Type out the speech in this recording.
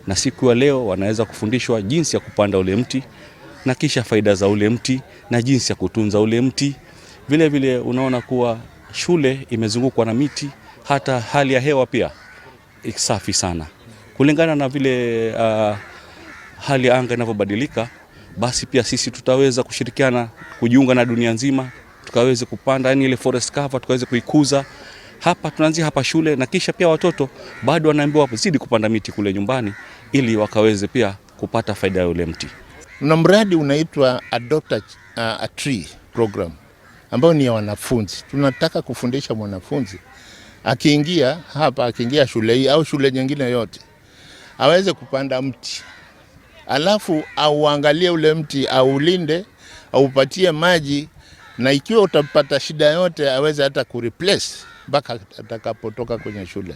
Na siku ya leo wanaweza kufundishwa jinsi ya kupanda ule mti na kisha faida za ule mti na jinsi ya kutunza ule mti. Vile vile unaona kuwa shule imezungukwa na miti, hata hali ya hewa pia safi sana kulingana na vile hali ya anga inavyobadilika, basi pia sisi tutaweza kushirikiana kujiunga na dunia nzima, tukaweze kupanda yani ile forest cover tukaweze kuikuza hapa. Tunaanzia hapa shule, na kisha pia watoto bado wanaambiwa zidi kupanda miti kule nyumbani, ili wakaweze pia kupata faida ya ule mti. Tuna mradi unaitwa Adopt a Tree program ambayo ni ya wanafunzi. Tunataka kufundisha mwanafunzi akiingia hapa, akiingia shule hii au shule nyingine yote, aweze kupanda mti, alafu auangalie ule mti, aulinde, aupatie maji, na ikiwa utapata shida yote aweze hata kureplace mpaka atakapotoka kwenye shule.